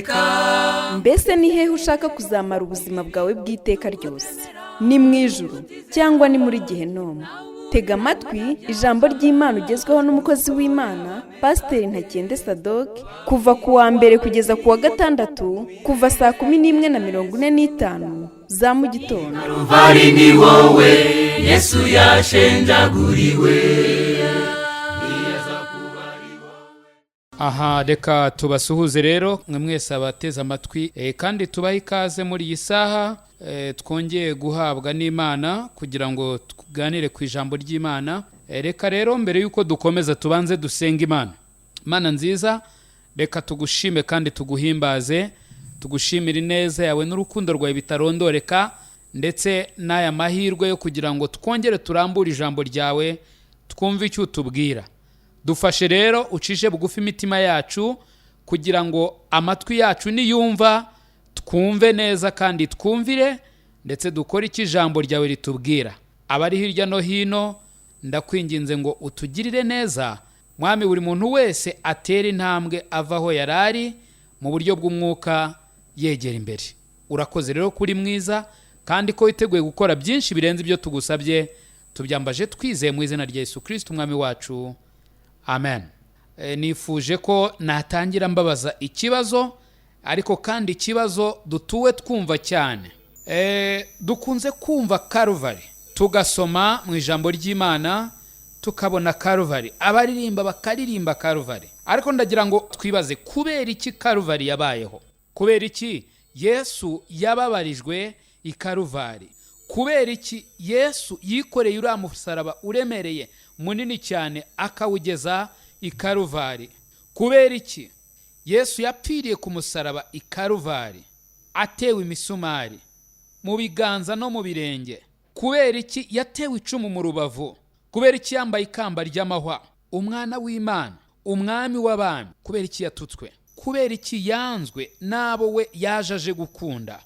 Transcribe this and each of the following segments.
Iteka. Mbese ni hehe ushaka kuzamara ubuzima bwawe bw'iteka ryose? Ni mu ijuru cyangwa ni muri Gehinomu? Tega amatwi ijambo ry'Imana ugezweho n'umukozi w'Imana, Pasiteri Ntakende Sadoke, kuva ku wa mbere kugeza ku wa gatandatu, kuva saa 11:45 za mu gitondo. Karuvari ni wowe Yesu yashenjaguriwe. Aha reka tubasuhuze rero mwe mwese abateze amatwi, kandi tubahe ikaze muri iyi saha twongeye guhabwa n'Imana kugira ngo tuganire ku ijambo ry'Imana. Reka rero mbere y'uko dukomeza tubanze dusenga Imana. Imana nziza, reka tugushime kandi tuguhimbaze, tugushimire ineza yawe n'urukundo rwawe bitarondoreka, ndetse n'aya mahirwe yo kugira ngo twongere turambure ijambo ryawe, twumve icyo utubwira. Dufashe rero ucishe bugufi imitima yacu kugira ngo amatwi yacu niyumva twumve neza kandi twumvire, ndetse dukore icyo ijambo ryawe ritubwira. Abari hirya no hino, ndakwinginze ngo utugirire neza Mwami, buri muntu wese atere intambwe ava aho yari ari mu buryo bw'umwuka yegera imbere. Urakoze rero kuri mwiza kandi ko witeguye gukora byinshi birenze ibyo tugusabye. Tubyambaje twizeye mu izina rya Yesu Kirisiti Umwami wacu, amen. Nifuje ko natangira mbabaza ikibazo, ariko kandi ikibazo dutuwe twumva cyane. Dukunze kumva Karuvari, tugasoma mu ijambo ry'Imana tukabona Karuvari, abaririmba bakaririmba Karuvari, ariko ndagira ngo twibaze: kubera iki Karuvari yabayeho? Kubera iki Yesu yababarijwe i Karuvari? Kubera iki Yesu yikoreye uriya musaraba uremereye munini cyane akawugeza i Karuvari? Kubera iki Yesu yapfiriye ku musaraba i Karuvari atewe imisumari mu biganza no mu birenge? Kubera iki yatewe icumu mu rubavu? Kubera iki yambaye ikamba ry'amahwa? Umwana w'Imana, Umwami w'abami, kubera iki yatutswe? Kubera iki yanzwe n'abo we yaje aje gukunda,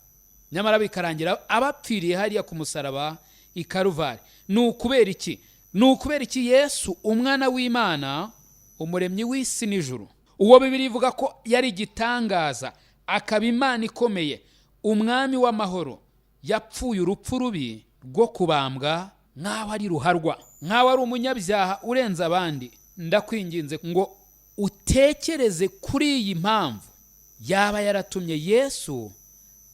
nyamara bikarangira abapfiriye hariya ku musaraba i Karuvari? Ni ukubera iki? Ni ukubera iki Yesu, umwana w'Imana, umuremyi w'isi n'ijuru, uwo Bibiri ivuga ko yari igitangaza, akaba Imana ikomeye, Umwami w'amahoro, yapfuye urupfu rubi rwo kubambwa nk'aho ari ruharwa, nk'aho ari umunyabyaha urenze abandi? Ndakwinginze ngo utekereze kuri iyi mpamvu yaba yaratumye Yesu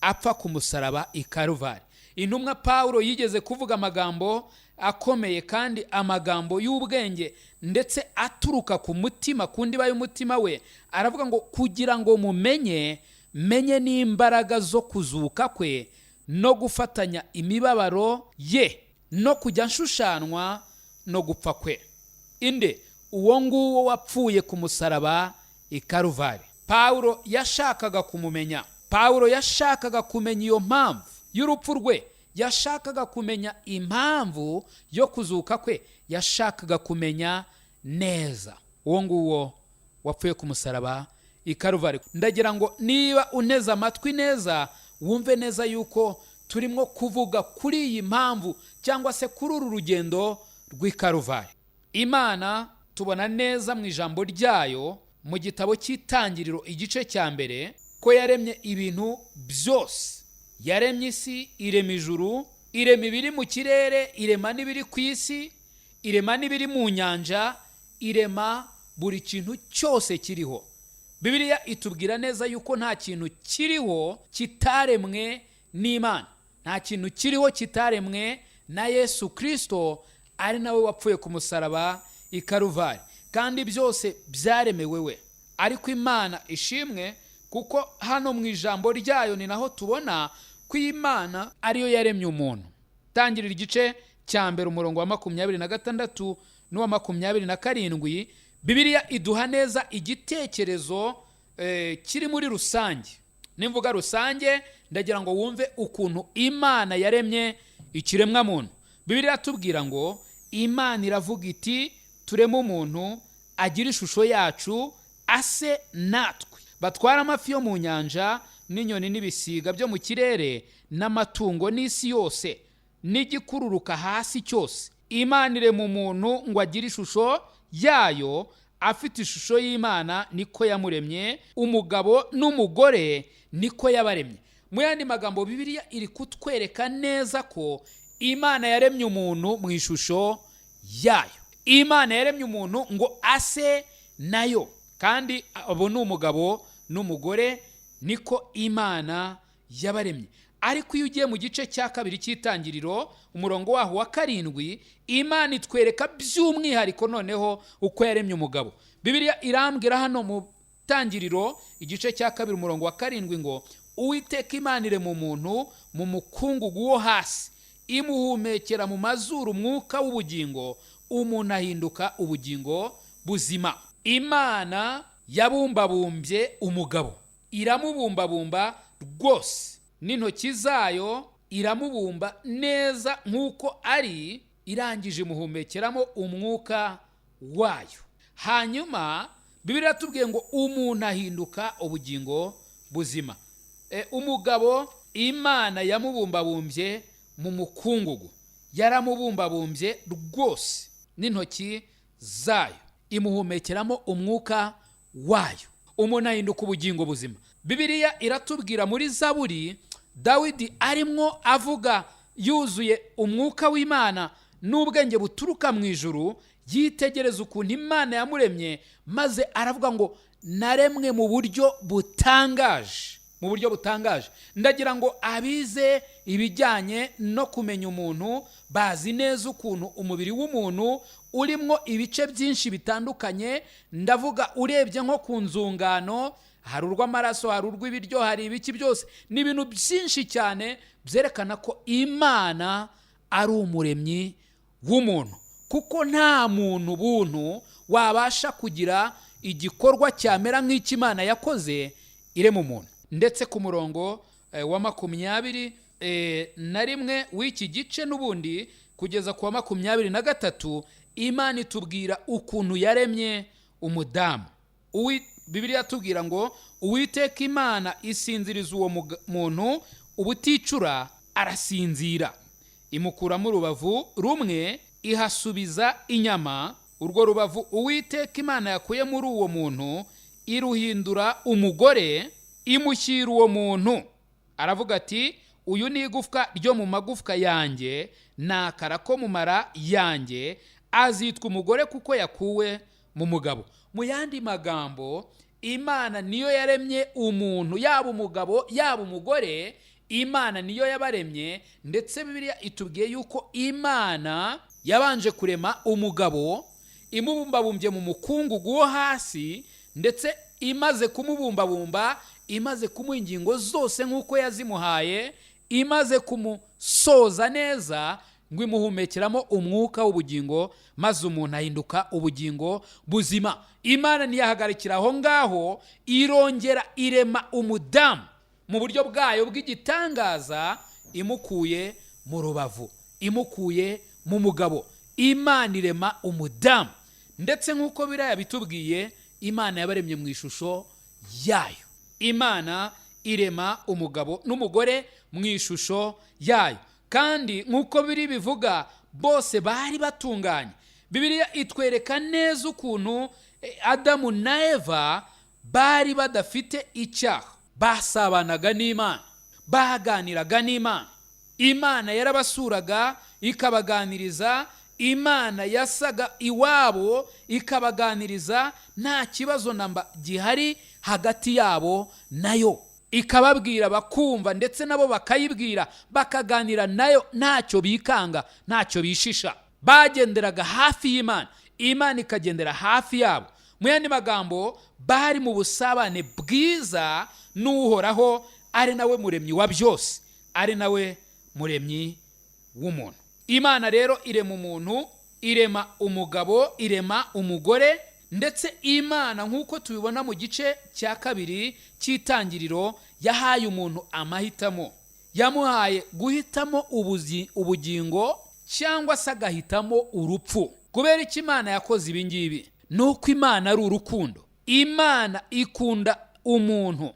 apfa ku musaraba i Karuvari. Intumwa Pawulo yigeze kuvuga amagambo akomeye kandi amagambo y'ubwenge, ndetse aturuka ku mutima, ku ndiba y'umutima we. Aravuga ngo: "Kugira ngo mumenye, menye n'imbaraga zo kuzuka kwe, no gufatanya imibabaro ye, no kujya nshushanwa no gupfa kwe." Inde? Uwo nguwo wapfuye ku musaraba i Karuvari. Pawulo yashakaga kumumenya. Pawulo yashakaga kumenya iyo mpamvu y'urupfu rwe, yashakaga kumenya impamvu yo kuzuka kwe, yashakaga kumenya neza uwo nguwo wapfuye ku musaraba i Karuvari. Ndagira ngo niba uneze amatwi neza, wumve neza yuko turimo kuvuga kuri iyi mpamvu cyangwa se kuri uru rugendo rw'i Karuvari. Imana tubona neza mu ijambo ryayo, mu gitabo cy'Itangiriro igice cya mbere, ko yaremye ibintu byose. Yaremye isi, irema ijuru, irema ibiri mu kirere, irema n'ibiri ku isi, irema n'ibiri mu nyanja, irema buri kintu cyose kiriho. Bibiliya itubwira neza yuko nta kintu kiriho kitaremwe n'Imana, nta kintu kiriho kitaremwe na Yesu Kirisito, ari nawe wapfuye ku musaraba i Karuvari, kandi byose byaremewe we. Ariko Imana ishimwe, kuko hano mu ijambo ryayo ni naho tubona ko Imana ariyo yaremye umuntu. Tangirira igice cya mbere, umurongo wa 26 n'uwa 27, Bibiliya iduha neza igitekerezo kiri muri rusange. Nimvuga rusange, ndagira ngo wumve ukuntu Imana yaremye ikiremwamuntu. Bibiliya iratubwira ngo Imana iravuga iti: "Tureme umuntu agira ishusho yacu, ase natwe, batwara amafi yo mu nyanja n'inyoni n'ibisiga byo mu kirere n'amatungo n'isi yose n'igikururuka hasi cyose." Imana irema umuntu ngo agire ishusho yayo. Afite ishusho y'Imana niko yamuremye, umugabo n'umugore niko yabaremye. Mu yandi magambo, Bibiliya iri kutwereka neza ko Imana yaremye umuntu mu ishusho yayo. Imana yaremye umuntu ngo ase nayo, kandi abo ni umugabo n'umugore, niko Imana yabaremye. Ariko iyo ugiye mu gice cya 2 cy'Itangiriro, umurongo waho wa 7, Imana itwereka by'umwihariko noneho uko yaremye umugabo. Bibiliya irambwira hano mu Tangiriro igice cya 2 umurongo wa 7 ngo: "Uwiteka Imana irema umuntu mu mukungugu wo hasi, imuhumekera mu mazuru umwuka w'ubugingo, umuntu ahinduka ubugingo buzima." Imana yabumbabumbye umugabo, iramubumbabumba rwose n'intoki zayo, iramubumba neza nk'uko ari, irangije imuhumekeramo umwuka wayo. Hanyuma Bibiliya iratubwiye ngo umuntu ahinduka ubugingo buzima. Umugabo Imana yamubumbabumbye mu mukungugu, yaramubumbabumbye rwose n'intoki zayo, imuhumekeramo umwuka wayo, umuntu ahinduka ubugingo buzima. Bibiliya iratubwira muri Zaburi, Dawidi arimwo avuga yuzuye umwuka w'Imana n'ubwenge buturuka mu ijuru, yitegereza ukuntu Imana yamuremye, maze aravuga ngo: "Naremwe mu buryo butangaje, mu buryo butangaje." Ndagira ngo abize ibijyanye no kumenya umuntu bazi neza ukuntu umubiri w'umuntu urimwo ibice byinshi bitandukanye. Ndavuga urebye nko ku nzungano, hari urw'amaraso, hari urw'ibiryo, hari ibiki byose. Ni ibintu byinshi cyane byerekana ko Imana ari umuremyi w'umuntu, kuko nta muntu buntu wabasha kugira igikorwa cyamera nk'icyo Imana yakoze irema umuntu. Ndetse ku murongo wa 21 w'iki gice n'ubundi kugeza ku wa 23, Imana itubwira ukuntu yaremye umudamu. Bibiliya itubwira ngo: "Uwiteka Imana isinziriza uwo muntu ubuticura, arasinzira, imukuramo urubavu rumwe, ihasubiza inyama. Urwo rubavu Uwiteka Imana yakuye muri uwo muntu iruhindura umugore, imushyira uwo muntu. Aravuga ati: 'Uyu ni igufwa ryo mu magufwa yanjye, ni akara ko mu mara yanjye, azitwa umugore kuko yakuwe mu mugabo.'" Mu yandi magambo, Imana niyo yaremye umuntu, yaba umugabo yaba umugore, Imana niyo yabaremye. Ndetse Bibiliya itubwiye yuko Imana yabanje kurema umugabo imubumbabumbye mu mukungugu wo hasi, ndetse imaze kumubumbabumba, imaze kumuha ingingo zose nk'uko yazimuhaye, imaze kumusoza neza, ngo imuhumekeramo umwuka w'ubugingo, maze umuntu ahinduka ubugingo buzima. Imana ntiyahagarikira aho ngaho, irongera irema umudamu mu buryo bwayo bw'igitangaza, imukuye mu rubavu, imukuye mu mugabo. Imana irema umudamu, ndetse nk'uko biriya bitubwiye, Imana yabaremye mu ishusho yayo. Imana irema umugabo n'umugore mu ishusho yayo, kandi nk'uko biri bivuga, bose bari batunganye. Bibiliya itwereka neza ukuntu Adamu na Eva bari badafite icyaha, basabanaga n'Imana, baganiraga n'Imana. Imana yarabasuraga ikabaganiriza, Imana yasaga iwabo ikabaganiriza, nta kibazo namba gihari hagati yabo nayo, ikababwira bakumva, ndetse nabo bakayibwira, bakaganira nayo, ntacyo bikanga, ntacyo bishisha. Bagenderaga hafi y'Imana, Imana ikagendera hafi yabo. Mu yandi magambo, bari mu busabane bwiza n'Uhoraho, ari nawe muremyi wa byose, ari nawe muremyi w'umuntu. Imana rero irema umuntu, irema umugabo, irema umugore. Ndetse Imana, nk'uko tubibona mu gice cya 2 cy'Itangiriro, yahaye umuntu amahitamo. Yamuhaye guhitamo ubugingo cyangwa se agahitamo urupfu. Kubera icyo Imana yakoze ibi ngibi, ni uko Imana ari urukundo. Imana ikunda umuntu,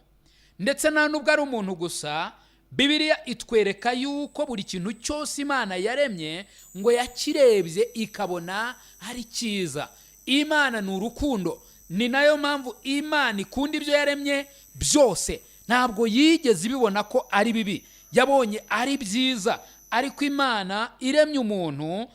ndetse nta nubwo ari umuntu gusa. Bibiliya itwereka yuko buri kintu cyose Imana yaremye ngo yakirebye ikabona ari cyiza. Imana ni urukundo. Ni nayo mpamvu Imana ikunda ibyo yaremye byose. Ntabwo yigeze ibibona ko ari bibi, yabonye ari byiza. Ariko Imana iremye umuntu,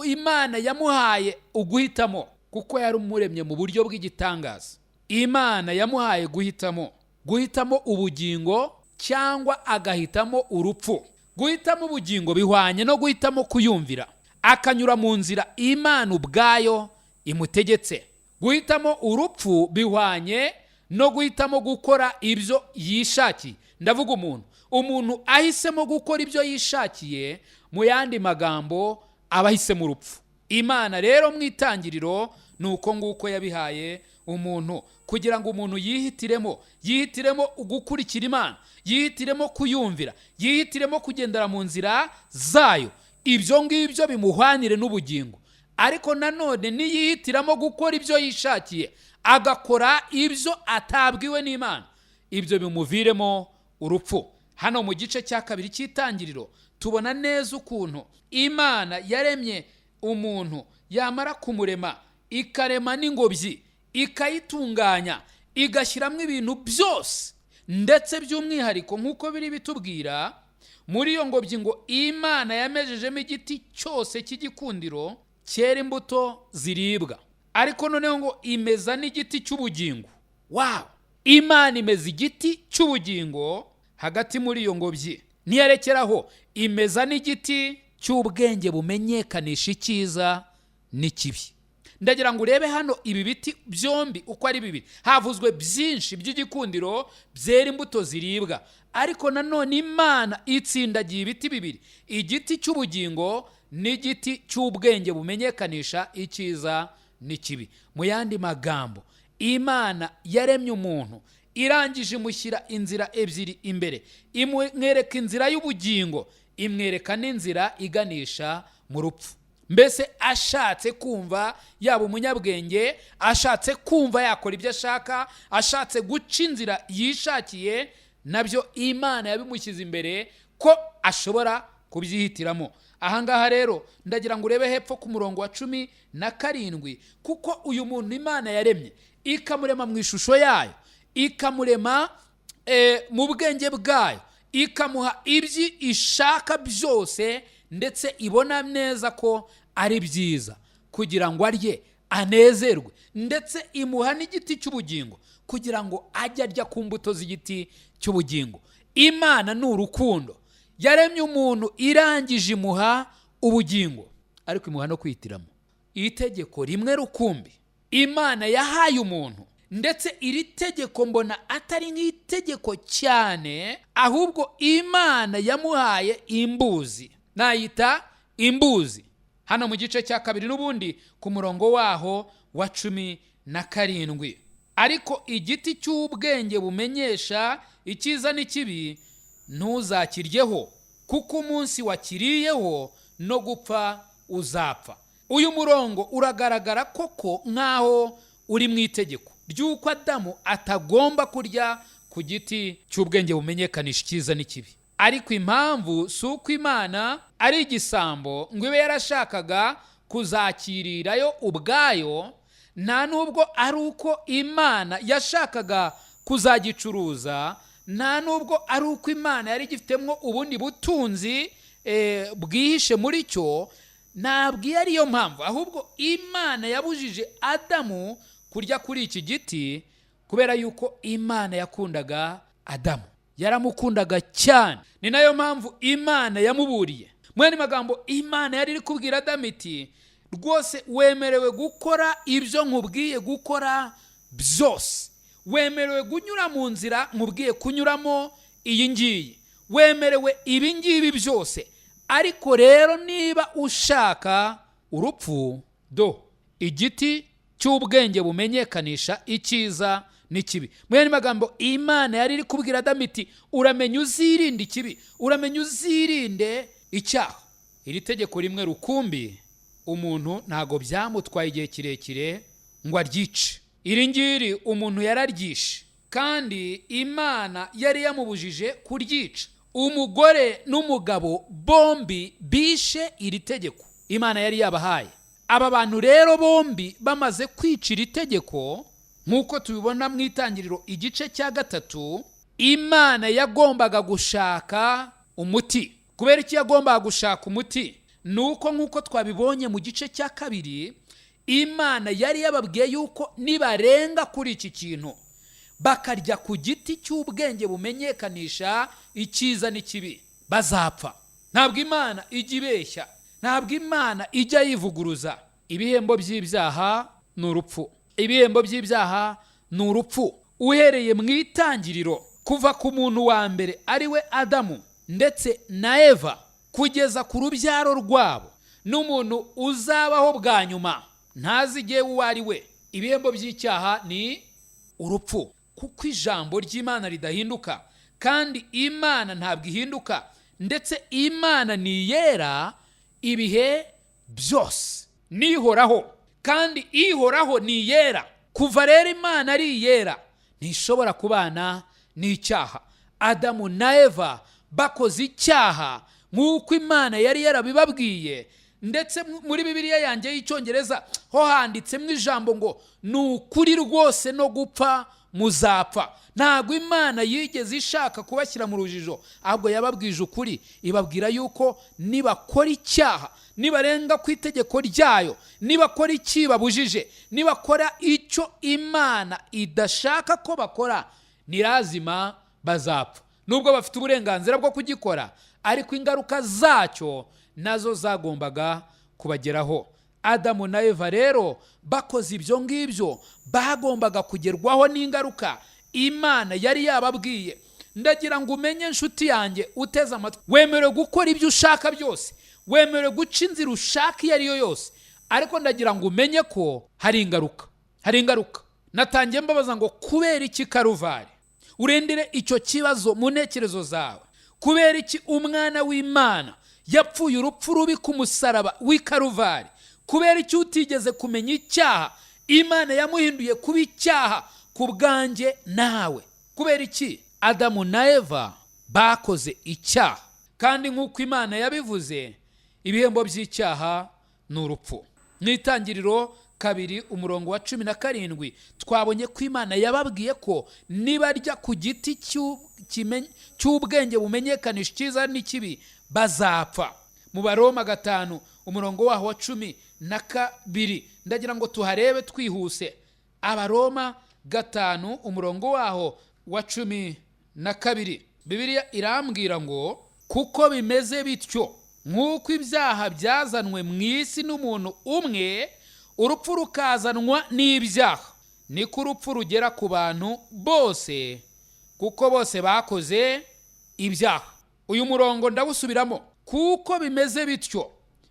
Imana yamuhaye uguhitamo, kuko yari umuremye mu buryo bw'igitangaza. Imana yamuhaye guhitamo, guhitamo ubugingo cyangwa agahitamo urupfu. Guhitamo ubugingo bihwanye no guhitamo kuyumvira, akanyura mu nzira Imana ubwayo imutegetse. Guhitamo urupfu bihwanye no guhitamo gukora ibyo yishakiye. Ndavuga umuntu ahisemo gukora ibyo yishakiye, mu yandi magambo aba ahisemo urupfu. Imana rero mu itangiriro ni uko nguko yabihaye umuntu, kugira ngo umuntu yihitiremo, yihitiremo gukurikira Imana, yihitiremo kuyumvira, yihitiremo kugendera mu nzira zayo, ibyo ngibyo bimuhwanire n'ubugingo. Ariko nanone niyihitiramo gukora ibyo yishakiye, agakora ibyo atabwiwe n'Imana, ibyo bimuviremo urupfu. Hano mu gice cya 2 cy'itangiriro tubona neza ukuntu Imana yaremye umuntu, yamara kumurema ikarema n'ingobyi, ikayitunganya, igashyiramo ibintu byose, ndetse by'umwihariko nk'uko biri bitubwira muri iyo ngobyi ngo Imana yamejejemo igiti cyose cy'igikundiro cyera imbuto ziribwa. Ariko noneho ngo imeza n'igiti cy'ubugingo. Wawu! Imana imeza igiti cy'ubugingo hagati muri iyo ngobyi. Ntiyarekeraho, imeza n'igiti cy'ubwenge bumenyekanisha icyiza n'ikibi. Ndagira ngo urebe hano ibi biti byombi uko ari bibiri. Havuzwe byinshi by'igikundiro byera imbuto ziribwa, ariko nanone Imana itsindagiye ibiti bibiri, igiti cy'ubugingo n'igiti cy'ubwenge bumenyekanisha icyiza n'ikibi. Mu yandi magambo, Imana yaremye umuntu, irangije imushyira inzira ebyiri imbere, imwereka inzira y'ubugingo, imwereka n'inzira iganisha mu rupfu. Mbese ashatse kumva yaba umunyabwenge, ashatse kumva yakora ibyo ashaka, ashatse guca inzira yishakiye, nabyo Imana yabimushyize imbere ko ashobora kubyihitiramo. Ahangaha rero ndagira ngo urebe hepfo ku murongo wa 17, kuko uyu muntu Imana yaremye ikamurema mu ishusho yayo, ikamurema mu bwenge bwayo, ikamuha ibyo ishaka byose, ndetse ibona neza ko ari byiza kugira ngo arye anezerwe, ndetse imuha n'igiti cy'ubugingo kugira ngo ajye arya ku mbuto z'igiti cy'ubugingo. Imana ni urukundo, yaremye umuntu irangije imuha ubugingo, ariko imuha no kwihitiramo. Itegeko rimwe rukumbi Imana yahaye umuntu, ndetse iri tegeko mbona atari nk'itegeko cyane, ahubwo Imana yamuhaye imbuzi, nayita imbuzi. Hano mu gice cya 2 n'ubundi ku murongo waho wa 17, ariko igiti cy'ubwenge bumenyesha icyiza n'ikibi ntuzakiryeho, kuko umunsi wakiriyeho no gupfa uzapfa. Uyu murongo uragaragara koko nk'aho uri mu itegeko ry'uko Adamu atagomba kurya ku giti cy'ubwenge bumenyekanisha icyiza n'ikibi. Ariko impamvu si uko Imana ari igisambo ngo ibe yarashakaga kuzakirirayo ubwayo, nta nubwo ari uko Imana yashakaga kuzagicuruza, nta nubwo ari uko Imana yari igifitemo ubundi butunzi bwihishe muri cyo, ntabwo iyo ariyo mpamvu. Ahubwo Imana yabujije Adamu kurya kuri iki giti kubera yuko Imana yakundaga Adamu, yaramukundaga cyane. Ni nayo mpamvu Imana yamuburiye. Mwene magambo, Imana yari iri kubwira Adamu iti rwose wemerewe gukora ibyo nkubwiye gukora byose, wemerewe kunyura mu nzira nkubwiye kunyuramo iyi ngiyi, wemerewe ibi ngibi byose, ariko rero niba ushaka urupfu, do igiti cy'ubwenge bumenyekanisha icyiza n'ikibi. Mwene magambo, Imana yari iri kubwira Adamu iti uramenye uzirinde ikibi, uramenye uzirinde icyaha. Iri tegeko rimwe rukumbi umuntu ntago byamutwaye igihe kirekire ngo aryice. Iri ngiri umuntu yararyishe, kandi Imana yari yamubujije kuryica. Umugore n'umugabo bombi bishe iri tegeko Imana yari yabahaye. Aba bantu rero bombi bamaze kwicira itegeko, nk'uko tubibona mu Itangiriro igice cya 3, Imana yagombaga gushaka umuti. Kubera iki yagombaga gushaka umuti? Ni uko nk'uko twabibonye mu gice cya 2, Imana yari yababwiye yuko nibarenga kuri iki kintu bakarya ku giti cy'ubwenge bumenyekanisha icyiza n'ikibi bazapfa. Ntabwo Imana ijya ibeshya, ntabwo Imana ijya yivuguruza. Ibihembo by'ibyaha ni urupfu, ibihembo by'ibyaha ni urupfu. Uhereye mu itangiriro, kuva ku muntu wa mbere ari we Adamu ndetse na Eva, kugeza ku rubyaro rwabo n'umuntu uzabaho bwa nyuma ntazige uwo ari we, ibihembo by'icyaha ni urupfu. Kuko ijambo ry'Imana ridahinduka, kandi Imana ntabwo ihinduka, ndetse Imana ni iyera ibihe byose, nihoraho, kandi ihoraho ni iyera. Kuva rero Imana ari iyera, ntishobora kubana n'icyaha. Adamu na Eva bakoze icyaha nk'uko Imana yari yarabibabwiye. Ndetse muri Bibiliya yanjye y'Icyongereza ho handitsemo ijambo ngo ni ukuri rwose no gupfa muzapfa. Ntabwo Imana yigeze ishaka kubashyira mu rujijo, ahubwo yababwije ukuri, ibabwira yuko nibakora icyaha, nibarenga ku itegeko ryayo, nibakora ikibabujije, nibakora icyo Imana idashaka ko bakora, nirazima bazapfa. Nubwo bafite uburenganzira bwo kugikora, ariko ingaruka zacyo nazo zagombaga kubageraho. Adamu na Eva rero bakoze ibyo ngibyo, bagombaga kugerwaho n'ingaruka Imana yari yababwiye. Ndagira ngo umenye, inshuti yanjye uteze amatwi, wemerewe gukora ibyo ushaka byose, wemerewe guca inzira ushaka iyo ari yo yose, ariko ndagira ngo umenye ko hari ingaruka, hari ingaruka. Natangiye mbabaza ngo kubera iki Karuvari? Urendere icyo kibazo mu ntekerezo zawe. Kubera iki umwana w'Imana yapfuye urupfu rubi ku musaraba w'i Karuvari? Kubera iki utigeze kumenya icyaha Imana yamuhinduye kuba icyaha ku bwanjye nawe? Kubera iki Adamu na Eva bakoze icyaha? Kandi nk'uko Imana yabivuze, ibihembo by'icyaha ni urupfu. Mu Itangiriro 2 umurongo wa 17, twabonye ko Imana yababwiye ko nibarya ku giti cy'ubwenge bumenyekanisha icyiza n'ikibi bazapfa. Mu Baroma 5 umurongo waho wa 12, ndagira ngo tuharebe twihuse. Abaroma 5 umurongo waho wa 12, Bibiliya irambwira ngo kuko bimeze bityo, nk'uko ibyaha byazanwe mu isi n'umuntu umwe, urupfu rukazanwa n'ibyaha, niko urupfu rugera ku bantu bose, kuko bose bakoze ibyaha. Uyu murongo ndawusubiramo: kuko bimeze bityo,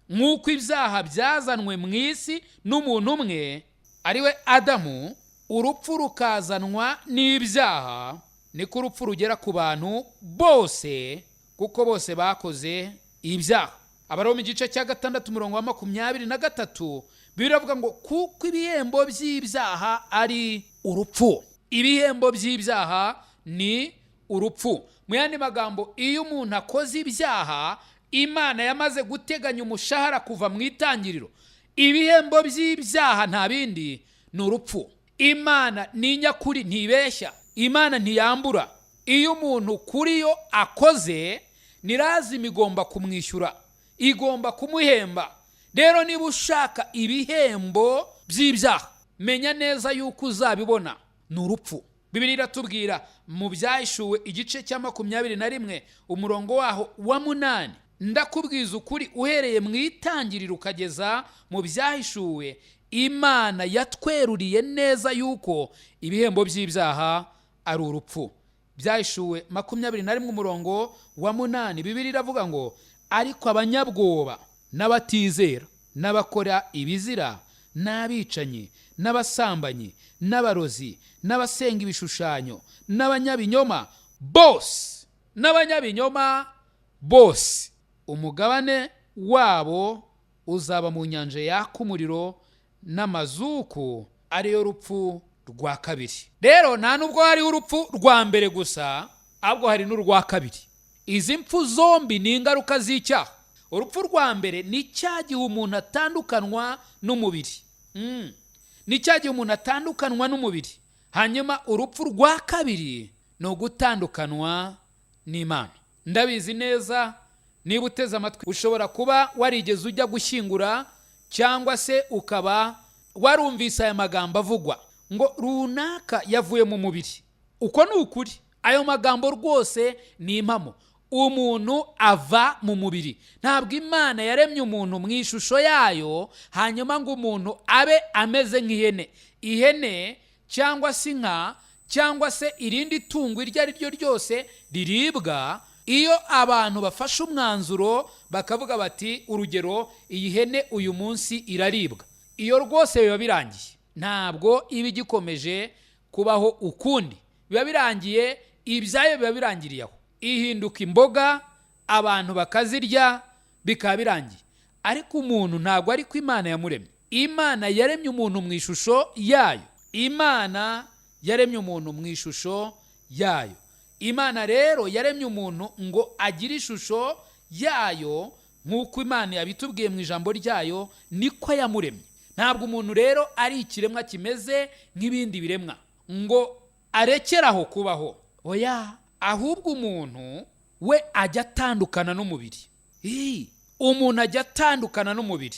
nk'uko ibyaha byazanwe mu isi n'umuntu umwe ari we Adamu, urupfu rukazanwa n'ibyaha, niko urupfu rugera ku bantu bose, kuko bose bakoze ibyaha. Abaroma igice cya 6 umurongo wa 23, biravuga ngo kuko ibihembo by'ibyaha ari urupfu. Ibihembo by'ibyaha ni urupfu. Mu yandi magambo, iyo umuntu akoze ibyaha, Imana yamaze guteganya umushahara kuva mu itangiriro. Ibihembo by'ibyaha nta bindi, ni urupfu. Imana ni nyakuri, ntibeshya, Imana ntiyambura. Iyo umuntu kuri yo akoze, ni lazima igomba kumwishyura, igomba kumuhemba. Rero niba ushaka ibihembo by'ibyaha, menya neza yuko uzabibona, ni urupfu. Bibiliya iratubwira mu Byahishuwe igice cya 21 umurongo waho wa 8. Ndakubwiza ukuri, uhereye mu itangiriro ukageza mu Byahishuwe, Imana yatweruriye neza yuko ibihembo by'ibyaha ari urupfu. Byahishuwe 21 umurongo wa 8, Bibiliya iravuga ngo ariko abanyabwoba n'abatizera n'abakora ibizira n'abicanyi n'abasambanyi n'abarozi n'abasenga ibishushanyo n'abanyabinyoma bose, n'abanyabinyoma bose, umugabane wabo uzaba mu nyanja yaka umuriro n'amazuku, ariyo rupfu rwa kabiri. Rero nta nubwo hariho urupfu rwa mbere gusa, ahubwo hari n'urwa kabiri. Izi mpfu zombi ni ingaruka z'icyaha. Urupfu rwa mbere ni cya gihe umuntu atandukanwa n'umubiri. Ni cya gihe umuntu atandukanwa n'umubiri. Hanyuma urupfu rwa kabiri ni ugutandukanwa n'Imana. Ndabizi neza, niba uteze amatwi, ushobora kuba warigeze ujya gushyingura, cyangwa se ukaba warumvise aya magambo avugwa ngo runaka yavuye mu mubiri. Uko ni ukuri, ayo magambo rwose ni impamo. Umuntu ava mu mubiri. Ntabwo Imana yaremye umuntu mu ishusho yayo hanyuma ngo umuntu abe ameze nk'ihene. Ihene cyangwa se inka cyangwa se irindi tungo iryo ari ryo ryose riribwa, iyo abantu bafashe umwanzuro bakavuga bati, urugero, iyi hene uyu munsi iraribwa, iyo rwose biba birangiye, ntabwo iba igikomeje kubaho ukundi, biba birangiye, ibyayo biba birangiriye aho, ihinduka imboga, abantu bakazirya, bikaba birangiye. Ariko umuntu ntabwo ari ko Imana yamuremye. Imana yaremye umuntu mu ishusho yayo. Imana yaremye umuntu mu ishusho yayo. Imana rero yaremye umuntu ngo agire ishusho yayo, nk'uko Imana yabitubwiye mu ijambo ryayo, niko yamuremye. Ntabwo umuntu rero ari ikiremwa kimeze nk'ibindi biremwa ngo arekere aho kubaho, oya. Ahubwo umuntu we ajya atandukana n'umubiri. Umuntu ajya atandukana n'umubiri.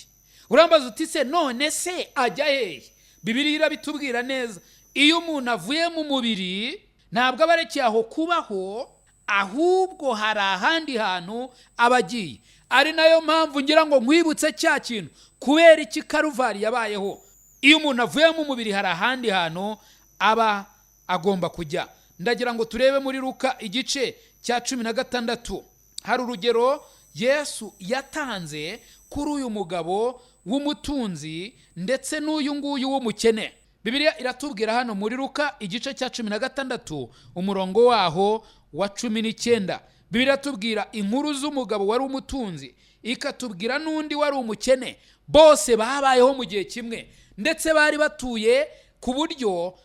Urambaza uti se none se ajya hehe? Bibiliya irabitubwira neza. Iyo umuntu avuye mu mubiri, ntabwo aba arekeye aho kubaho, ahubwo hari ahandi hantu aba agiye. Ari nayo mpamvu ngira ngo nkwibutse cya kintu: kubera iki Karuvari yabayeho? Iyo umuntu avuye mu mubiri, hari ahandi hantu aba agomba kujya. Ndagira ngo turebe muri Luka igice cya 16. Hari urugero Yesu yatanze kuri uyu mugabo w'umutunzi ndetse n'uyu nguyu w'umukene. Bibiliya iratubwira hano muri Luka igice cya 16, umurongo waho wa 19. Bibiliya iratubwira inkuru z'umugabo wari umutunzi, ikatubwira n'undi wari umukene. Bose babayeho mu gihe kimwe, ndetse bari batuye ku buryo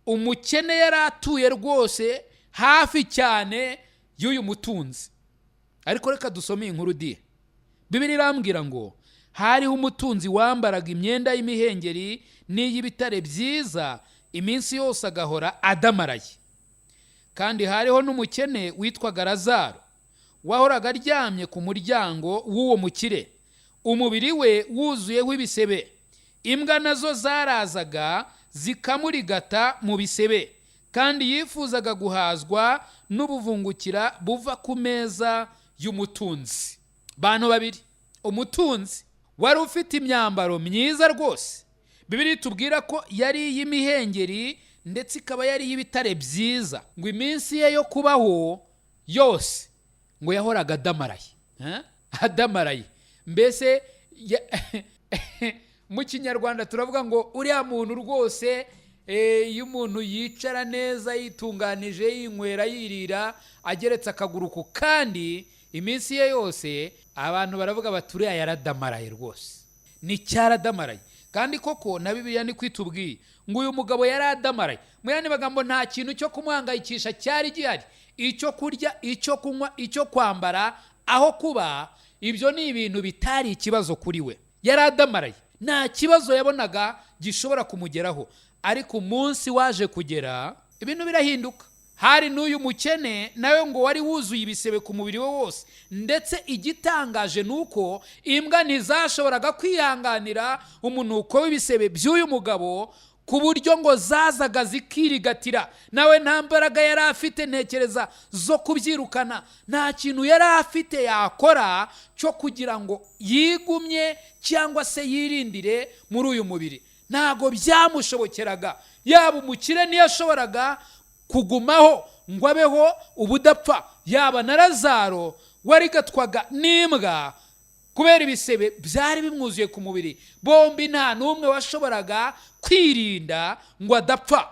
umukene yari atuye rwose hafi cyane y'uyu mutunzi. Ariko reka dusome iyi nkuru di. Bibiliya irambwira ngo hariho umutunzi wambaraga imyenda y'imihengeri n'iy'ibitare byiza, iminsi yose agahora adamaraye. Kandi hariho n'umukene witwaga Lazaro, wahoraga aryamye ku muryango w'uwo mukire, umubiri we wuzuyeho ibisebe. Imbwa nazo zarazaga zikamurigata mu bisebe, kandi yifuzaga guhazwa n'ubuvungukira buva ku meza y'umutunzi. Bantu babiri: umutunzi wari ufite imyambaro myiza rwose, Bibiliya itubwira ko yari iy'imihengeri ndetse ikaba yari iy'ibitare byiza, ngo iminsi ye yo kubaho yose ngo yahoraga adamaraye. Adamaraye mbese mu Kinyarwanda turavuga ngo uriya muntu rwose, iyo umuntu yicara neza, yitunganije, yinywera, yirira, ageretse akaguru ku kandi, iminsi ye yose, abantu baravuga bati uriya yaradamaraye rwose, ni cyaradamaraye. Kandi koko na Bibiliya niko itubwiye ngo uyu mugabo yari adamaraye. Mu yandi magambo, nta kintu cyo kumuhangayikisha cyari gihari. Icyo kurya, icyo kunywa, icyo kwambara, aho kuba, ibyo ni ibintu bitari ikibazo kuri we. Yari adamaraye, nta kibazo yabonaga gishobora kumugeraho. Ariko umunsi waje kugera, ibintu birahinduka. Hari n'uyu mukene nawe ngo wari wuzuye ibisebe ku mubiri we wose, ndetse igitangaje ni uko imbwa ntizashoboraga kwihanganira umunuko w'ibisebe by'uyu mugabo, ku buryo ngo zazaga zikirigatira. Nawe nta mbaraga yari afite, ntekereza, zo kubyirukana. Nta kintu yari afite yakora cyo kugira ngo yigumye cyangwa se yirindire muri uyu mubiri, ntabwo byamushobokeraga. Yaba umukire ntiyashoboraga kugumaho ngo abeho ubudapfa, yaba na Lazaro warigatwaga n'imbwa kubera ibisebe byari bimwuzuye ku mubiri, bombi nta n'umwe washoboraga kwirinda ngo adapfa,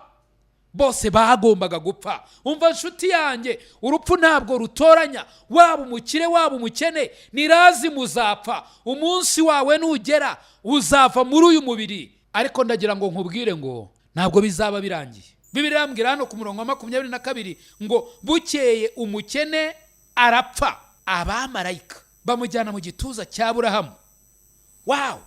bose bagombaga gupfa. Umva nshuti yanjye, urupfu ntabwo rutoranya. Waba umukire, waba umukene, ni lazima uzapfa. Umunsi wawe nugera, uzava muri uyu mubiri. Ariko ndagira ngo nkubwire ngo ntabwo bizaba birangiye. Bibiliya irambwira hano ku murongo wa 22 ngo bukeye umukene arapfa, abamarayika Bamujyana mu gituza cya Burahamu. Wow!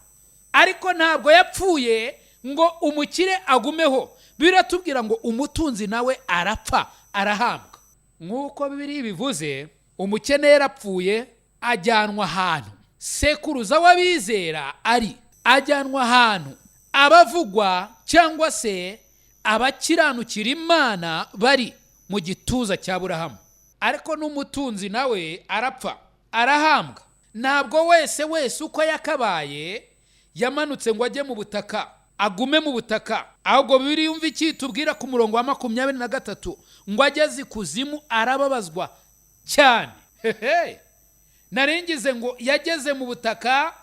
Ariko ntabwo yapfuye ngo umukire agumeho. Biratubwira ngo umutunzi nawe arapfa, arahambwa. Nk'uko Bibiliya bivuze, umukene yarapfuye ajyanwa ahantu sekuruza w'abizera ari, ajyanwa ahantu abavugwa cyangwa se abakiranukira Imana bari, mu gituza cya Burahamu. Ariko n'umutunzi nawe arapfa, arahambwa. Ntabwo wese wese uko yakabaye yamanutse ngo ajye mu butaka, agume mu butaka. Ahubwo Bibiliya yumva icyitubwira ku murongo wa 23 ngo ageze ikuzimu arababazwa cyane. Hehe, naringize ngo yageze mu butaka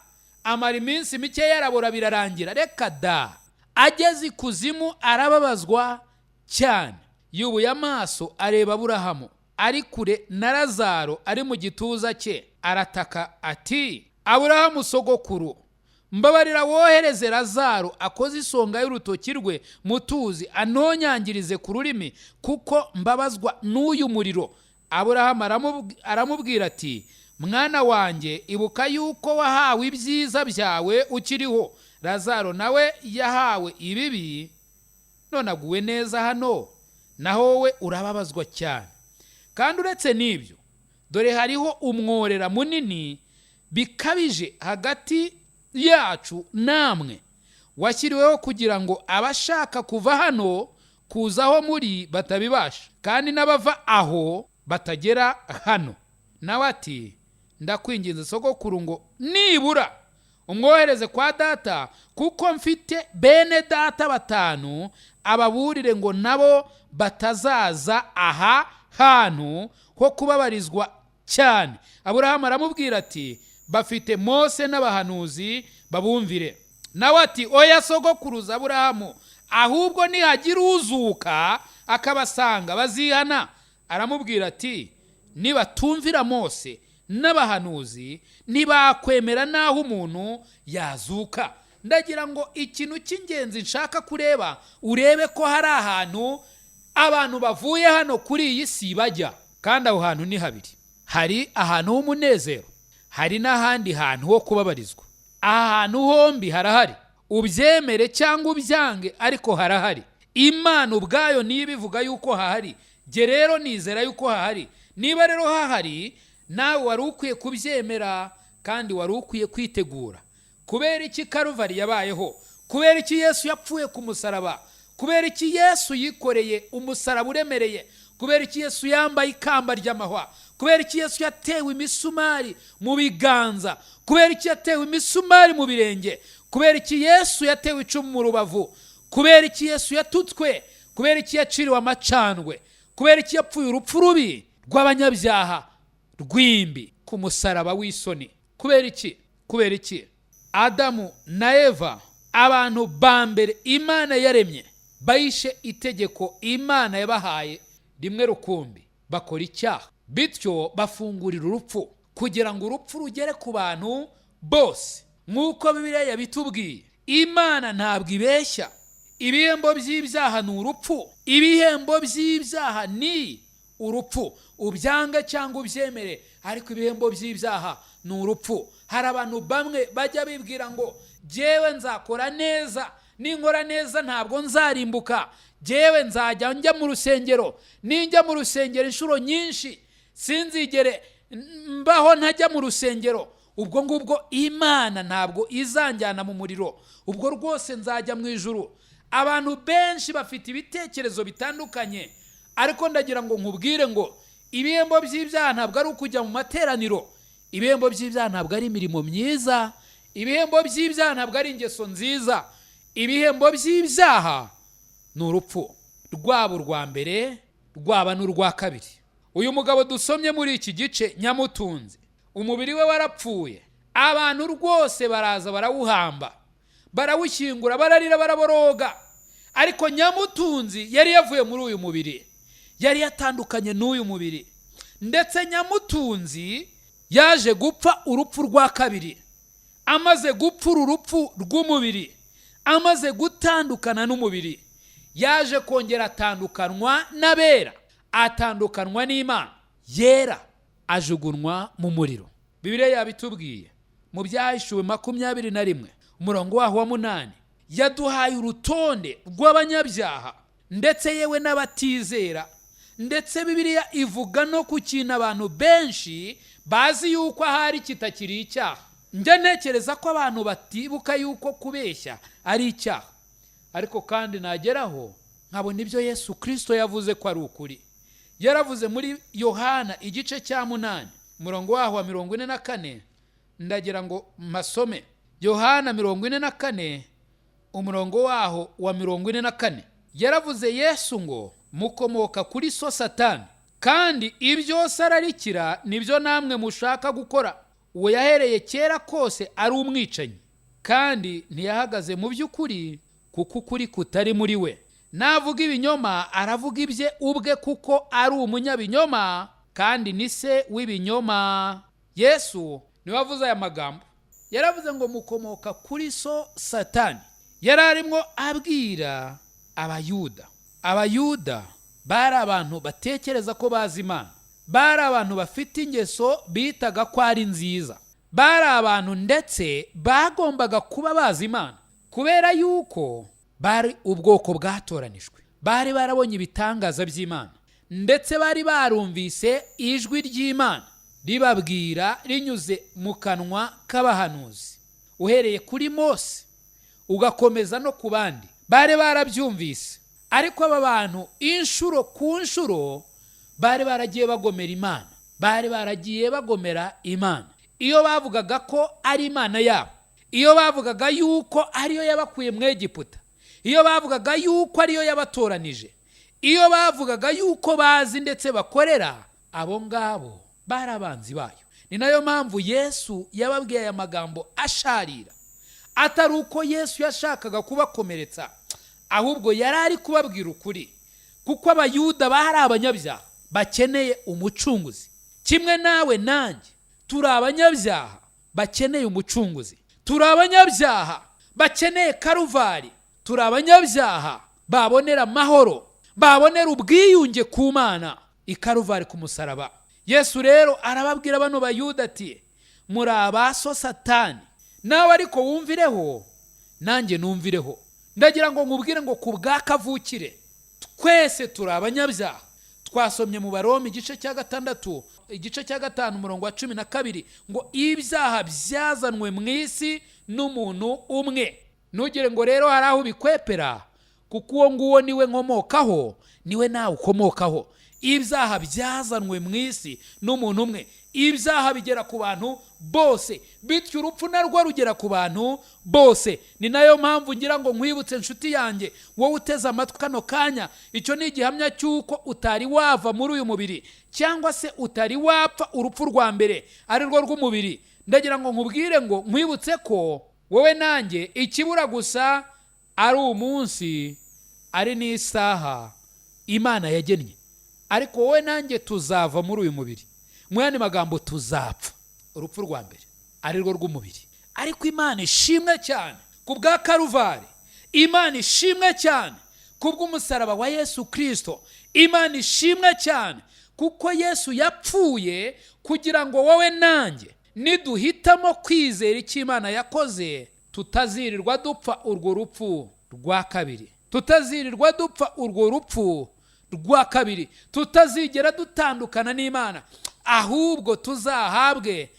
amara iminsi mike yarabora birarangira. Reka da! Ageze ikuzimu arababazwa cyane, yubuye amaso areba Aburahamu ari kure na Lazaro ari mu gituza cye, arataka ati: "Aburahamu sogokuru, mbabarira wohereze Lazaro akoze isonga y'urutoki rwe mu tuzi, anonyangirize ku rurimi, kuko mbabazwa n'uyu muriro." Aburahamu aramubwira ati: "Mwana wanjye, ibuka yuko wahawe ibyiza byawe ukiriho, Lazaro nawe yahawe ibibi, none aguwe neza hano, naho wowe urababazwa cyane. Kandi uretse n'ibyo, dore hariho umworera munini bikabije hagati yacu namwe, washyiriweho kugira ngo abashaka kuva hano kuza aho muri batabibasha, kandi n'abava aho batagera hano." Nawe ati: "Ndakwinginze sogokuru, ngo nibura umwohereze kwa data, kuko mfite bene data 5, ababurire ngo nabo batazaza aha hantu ho kubabarizwa cyane." Aburahamu aramubwira ati: "Bafite Mose n'abahanuzi, babumvire." Nawe ati: "Oya sogokuruza Aburahamu, ahubwo nihagira uzuka akabasanga bazihana." Aramubwira ati: "Nibatumvira Mose n'abahanuzi, ntibakwemera n'aho umuntu yazuka." Ndagira ngo ikintu cy'ingenzi nshaka kureba, urebe ko hari ahantu abantu bavuye hano kuri iyi si bajya, kandi aho hantu ni habiri: hari ahantu h'umunezero, hari n'ahandi hantu ho kubabarizwa. Aha hantu hombi harahari, ubyemere cyangwa ubyange, ariko harahari. Imana ubwayo niyo ibivuga yuko hahari. Jye rero nizera yuko hahari. Niba rero hahari, nawe wari ukwiye kubyemera kandi wari ukwiye kwitegura. Kubera iki Karuvari yabayeho? Kubera iki Yesu yapfuye ku musaraba? Kubera iki Yesu yikoreye umusaraba uremereye? Kubera iki Yesu yambaye ikamba ry'amahwa? Kubera iki Yesu yatewe imisumari mu biganza? Kubera iki yatewe imisumari mu birenge? Kubera iki Yesu yatewe icumu mu rubavu? Kubera iki Yesu yatutswe? Kubera iki yaciriwe amacandwe? Kubera iki yapfuye urupfu rubi rw'abanyabyaha rw'imbi ku musaraba w'isoni? Kubera iki? Kubera iki Adamu na Eva, abantu ba mbere Imana yaremye, bayishe itegeko Imana yabahaye rimwe rukumbi, bakora icyaha, bityo bafungurira urupfu kugira ngo urupfu rugere ku bantu bose, nk'uko Bibiliya yabitubwiye? Imana ntabwo ibeshya. Ibihembo by'ibyaha ni urupfu. Ibihembo by'ibyaha ni urupfu, ubyange cyangwa ubyemere, ariko ibihembo by'ibyaha ni urupfu. Hari abantu bamwe bajya bibwira ngo: "Jyewe nzakora neza, ninkora neza ntabwo nzarimbuka, jyewe nzajya njya mu rusengero, ninjya mu rusengero inshuro nyinshi sinzigere mbaho ntajya mu rusengero, ubwo ngubwo Imana ntabwo izanjyana mu muriro, ubwo rwose nzajya mu ijuru." Abantu benshi bafite ibitekerezo bitandukanye, ariko ndagira ngo nkubwire ngo ibihembo by'ibyaha ntabwo ari ukujya mu materaniro, ibihembo by'ibyaha ntabwo ari imirimo myiza, ibihembo by'ibyaha ntabwo ari ingeso nziza. Ibihembo by'ibyaha ni urupfu, rwaba urwa mbere, rwaba n'urwa kabiri. Uyu mugabo dusomye muri iki gice, nyamutunzi, umubiri we warapfuye, abantu rwose baraza barawuhamba, barawushyingura, bararira, baraboroga. Ariko nyamutunzi yari yavuye muri uyu mubiri, yari yatandukanye n'uyu mubiri. Ndetse nyamutunzi yaje gupfa urupfu rwa kabiri. Amaze gupfa uru rupfu rw'umubiri, amaze gutandukana n'umubiri, yaje kongera atandukanwa n'abera, atandukanwa n'Imana yera, ajugunwa mu muriro. Bibiliya yabitubwiye mu Byahishuwe 21, umurongo waho wa 8, yaduhaye urutonde rw'abanyabyaha ndetse yewe n'abatizera. Ndetse Bibiliya ivuga no ku kintu abantu benshi bazi yuko ahari kitakiri icyaha. Njya ntekereza ko abantu batibuka yuko kubeshya ari icyaha, ariko kandi nageraho nkabona ibyo Yesu Kirisito yavuze ko ari ukuri. Yaravuze muri Yohana igice cya 8, umurongo waho wa 44. Ndagira ngo mpasome Yohana 44, umurongo waho wa 44. Yaravuze Yesu ngo: "Mukomoka kuri so Satani, kandi ibyo se ararikira nibyo namwe mushaka gukora. Uwo yahereye kera kose ari umwicanyi, kandi ntiyahagaze mu by'ukuri, kuko ukuri kutari muri we. Navuga ibinyoma aravuga ibye ubwe, kuko ari umunyabinyoma kandi ni se w'ibinyoma." Yesu niwe wavuze aya magambo. Yaravuze ngo: "Mukomoka kuri so Satani." Yari arimo abwira Abayuda. Abayuda bari abantu batekereza ko bazi Imana, bari abantu bafite ingeso bitaga ko ari nziza, bari abantu ndetse bagombaga kuba bazi Imana kubera yuko bari ubwoko bwatoranijwe, bari barabonye ibitangaza by'Imana, ndetse bari barumvise ijwi ry'Imana ribabwira rinyuze mu kanwa k'abahanuzi, uhereye kuri Mose ugakomeza no ku bandi, bari barabyumvise. Ariko aba bantu inshuro ku nshuro bari baragiye bagomera Imana, bari baragiye bagomera Imana. Iyo bavugaga ko ari Imana yabo, iyo bavugaga yuko ariyo yabakuye mu Egiputa, iyo bavugaga yuko ariyo yabatoranije, iyo bavugaga yuko bazi ndetse bakorera, abo ngabo bari abanzi bayo. Ni nayo mpamvu Yesu yababwiye aya magambo asharira. Atari uko Yesu yashakaga kubakomeretsa, ahubwo yari ari kubabwira ukuri, kuko Abayuda bari abanyabyaha bakeneye umucunguzi, kimwe nawe nanjye turi abanyabyaha bakeneye umucunguzi, turi abanyabyaha bakeneye Karuvari, turi abanyabyaha babonera amahoro, babonera ubwiyunge ku Mana i Karuvari ku musaraba. Yesu rero arababwira bano Bayuda ati: "Muri abaso Satani." Nawe ariko wumvireho, nanjye numvireho, ndagira ngo nkubwire ngo ku bwa kavukire twese turi abanyabyaha. Twasomye mu Baroma igice cya 6, igice cya 5, umurongo wa 12 ngo: "Ibyaha byazanwe mu isi n'umuntu umwe." Ntugire ngo rero hari aho ubikwepera, kuko uwo nguwo niwe nkomokaho, niwe nawe ukomokaho. Ibyaha byazanwe mu isi n'umuntu umwe, ibyaha bigera ku bantu bose, bityo urupfu narwo rugera ku bantu bose. Ni nayo mpamvu ngira ngo nkwibutse, inshuti yanjye, wowe uteze amatwi kano kanya, icyo ni igihamya cy'uko utari wava muri uyu mubiri, cyangwa se utari wapfa urupfu rwa mbere ari rwo rw'umubiri. Ndagira ngo nkubwire ngo nkwibutse ko wowe nanjye ikibura gusa ari umunsi, ari n'isaha Imana yagennye, ariko wowe nanjye tuzava muri uyu mubiri. Mu yandi magambo, tuzapfa urupfu rwa mbere ari rwo rw'umubiri. Ariko Imana ishimwe cyane ku bwa Karuvari, Imana ishimwe cyane ku bw'umusaraba wa Yesu Kirisito, Imana ishimwe cyane kuko Yesu yapfuye kugira ngo wowe nanjye niduhitamo kwizera icyo Imana yakoze, tutazirirwa dupfa urwo rupfu rwa kabiri, tutazirirwa dupfa urwo rupfu rwa kabiri, tutazigera dutandukana n'Imana, ahubwo tuzahabwe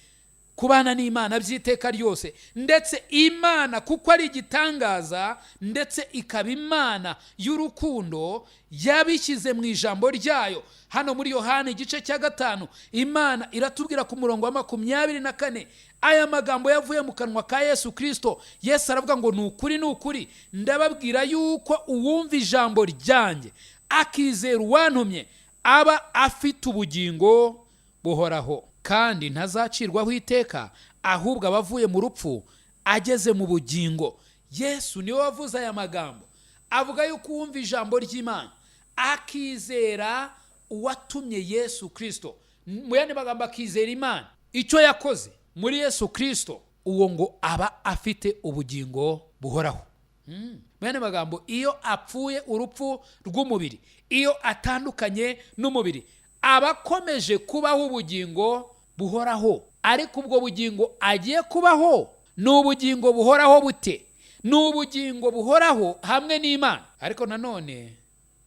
kubana n'Imana by'iteka ryose. Ndetse Imana, kuko ari igitangaza ndetse ikaba Imana y'urukundo, yabishyize mu ijambo ryayo. Hano muri Yohani igice cya 5, Imana iratubwira ku murongo wa 24, aya magambo yavuye mu kanwa ka Yesu Kirisito. Yesu aravuga ngo: "Ni ukuri, ni ukuri, ndababwira yuko uwumva ijambo ryanjye akizera uwantumye aba afite ubugingo buhoraho, kandi ntazacirwaho iteka, ahubwo aba avuye mu rupfu ageze mu bugingo." Yesu niwe wavuze aya magambo, avuga yuko uwumva ijambo ry'Imana akizera uwatumye Yesu Kirisito, mu yandi magambo akizera Imana icyo yakoze muri Yesu Kirisito, uwo ngo aba afite ubugingo buhoraho. Mu yandi magambo, iyo apfuye urupfu rw'umubiri, iyo atandukanye n'umubiri, aba akomeje kubaho ubugingo buhoraho. Ariko ubwo bugingo agiye kubaho ni ubugingo buhoraho bute? Ni ubugingo buhoraho hamwe n'Imana. Ariko nanone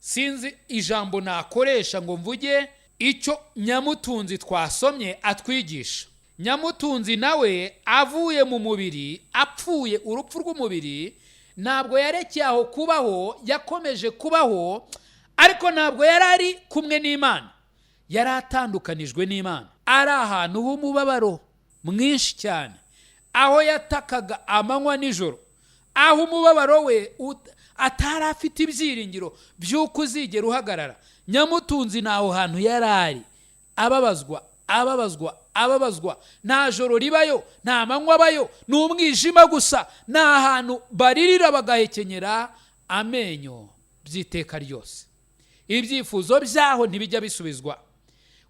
sinzi ijambo nakoresha ngo mvuge icyo nyamutunzi twasomye atwigisha. Nyamutunzi nawe avuye mu mubiri, apfuye urupfu rw'umubiri, ntabwo yarekeye aho kubaho, yakomeje kubaho, ariko ntabwo yari ari kumwe n'Imana, yari atandukanijwe n'Imana, ari ahantu h'umubabaro mwinshi cyane, aho yatakaga amanywa nijoro, aho umubabaro we atari afite ibyiringiro by'uko uzigera uhagarara. Nyamutunzi ni aho hantu yari ari, ababazwa, ababazwa, ababazwa, nta joro ribayo, nta manywa abayo, ni umwijima gusa, ni ahantu baririra bagahekenyera amenyo by'iteka ryose. Ibyifuzo byaho ntibijya bisubizwa,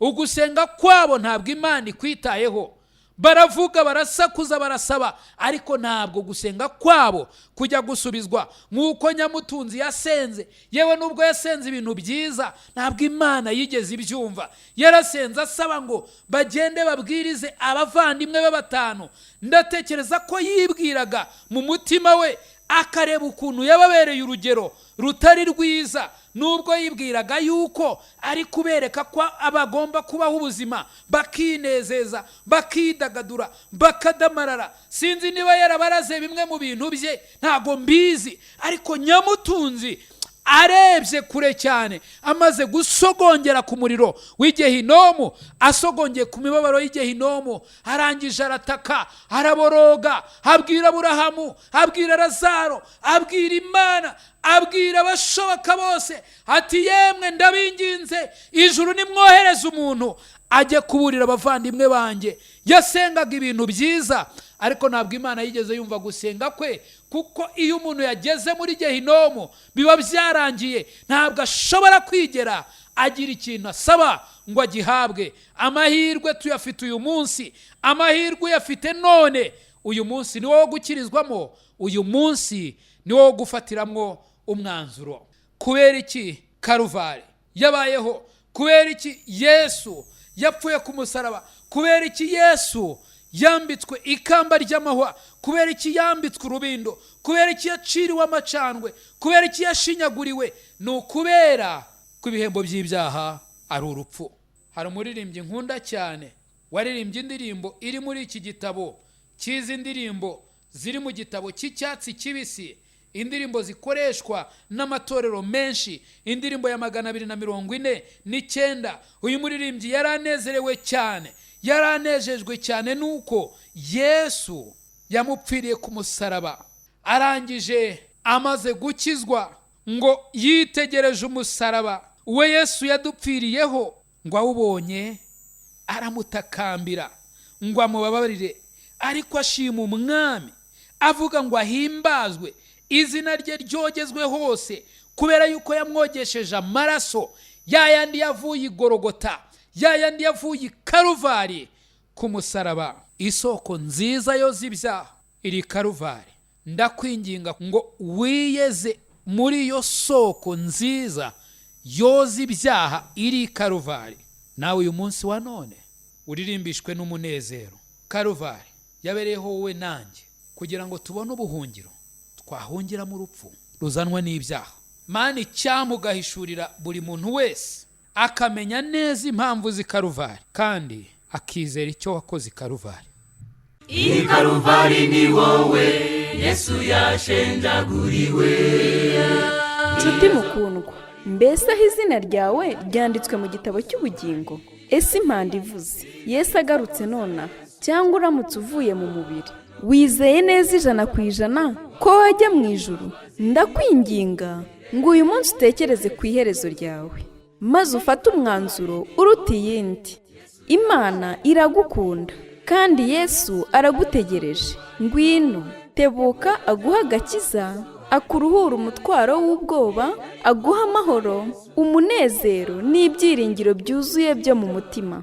ugusenga kwabo ntabwo Imana ikwitayeho. Baravuga, barasakuza, barasaba, ariko ntabwo gusenga kwabo kujya gusubizwa nk'uko nyamutunzi yasenze. Yewe nubwo yasenze ibintu byiza, ntabwo Imana yigeze ibyumva. Yarasenze asaba ngo bagende babwirize abavandimwe be 5. Ndatekereza ko yibwiraga mu mutima we, akareba ukuntu yababereye urugero rutari rwiza, nubwo yibwiraga yuko ari kubereka ko abagomba kubaho ubuzima bakinezeza, bakidagadura, bakadamarara. Sinzi niba yarabaraze bimwe mu bintu bye, ntago mbizi, ariko nyamutunzi arebye kure cyane, amaze gusogongera ku muriro w'igehinomu, asogongeye ku mibabaro y'igehinomu, arangije arataka, araboroga, abwira Aburahamu, abwira Lazaro, abwira Imana, abwira abashoboka bose ati: yemwe ndabinginze, ijuru nimwohereze umuntu ajye kuburira abavandimwe banjye. Yasengaga ibintu byiza, ariko ntabwo Imana yigeze yumva gusenga kwe, kuko iyo umuntu yageze muri gehinomu biba byarangiye, ntabwo ashobora kwigera agira ikintu asaba ngo agihabwe. Amahirwe tuyafite uyu munsi, amahirwe uyafite none, uyu munsi ni wo gukirizwamo, uyu munsi ni wo gufatiramwo umwanzuro. Kubera iki Karuvari yabayeho? Kubera iki Yesu yapfuye ku musaraba? Kubera iki Yesu yambitswe ikamba ry'amahwa? Kubera iki yambitswe urubindo? Kubera iki yaciriwe amacandwe? Kubera iki yashinyaguriwe? Ni ukubera ko ibihembo by'ibyaha ari urupfu. Hari umuririmbyi nkunda cyane waririmbye indirimbo iri muri iki gitabo cy'izi ndirimbo ziri mu gitabo cy'icyatsi kibisi, indirimbo zikoreshwa n'amatorero menshi, indirimbo ya 249. Uyu muririmbyi yaranezerewe cyane, yaranejejwe cyane nuko Yesu yamupfiriye ku musaraba. Arangije amaze gukizwa ngo yitegereje umusaraba we Yesu yadupfiriyeho, ngo awubonye aramutakambira ngo amubabarire, ariko ashima umwami avuga ngo ahimbazwe, izina rye ryogezwe hose, kubera yuko yamwogesheje amaraso ya yandi yavuye i Gorogota, ya yandi yavuye i Karuvari ku musaraba. Isoko nziza yoza ibyaha iri Karuvari. Ndakwinginga ngo wiyeze muri iyo soko nziza yoza ibyaha iri Karuvari. Nawe uyu munsi wa none uririmbishwe n'umunezero. Karuvari yabereyeho wowe nanjye kugira ngo tubone ubuhungiro twahungiramo urupfu ruzanwa n'ibyaha. Mana, icyampa ugahishurira buri muntu wese akamenya neza impamvu z'i Karuvari, kandi akizera icyo wakoze i Karuvari. I Karuvari ni wowe Yesu yashenjaguriwe. Nshuti mukundwa, mbese aho izina ryawe ryanditswe mu gitabo cy'ubugingo? Ese impanda ivuze Yesu agarutse nonaha, cyangwa uramutse uvuye mu mubiri, wizeye neza 100% ko wajya mu ijuru? Ndakwinginga ngo uyu munsi utekereze ku iherezo ryawe, maze ufate umwanzuro uruta iyindi. Imana iragukunda kandi Yesu aragutegereje. Ngwino, tebuka aguha agakiza, akuruhura umutwaro w'ubwoba, aguha amahoro, umunezero n'ibyiringiro byuzuye byo mu mutima.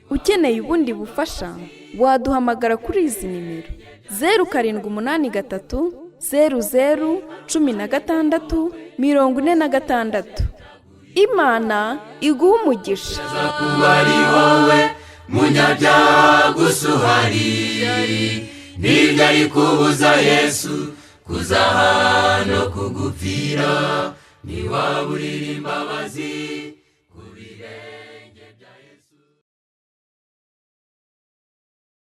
Ukeneye ubundi bufasha waduhamagara kuri izi nimero: 0783 00 16 46. Imana iguha umugisha. Kuba ari wowe. Munyabyaha gusa uhari, ntibyari kubuza Yesu kuza hano kugupfira. Ntiwaburira imbabazi.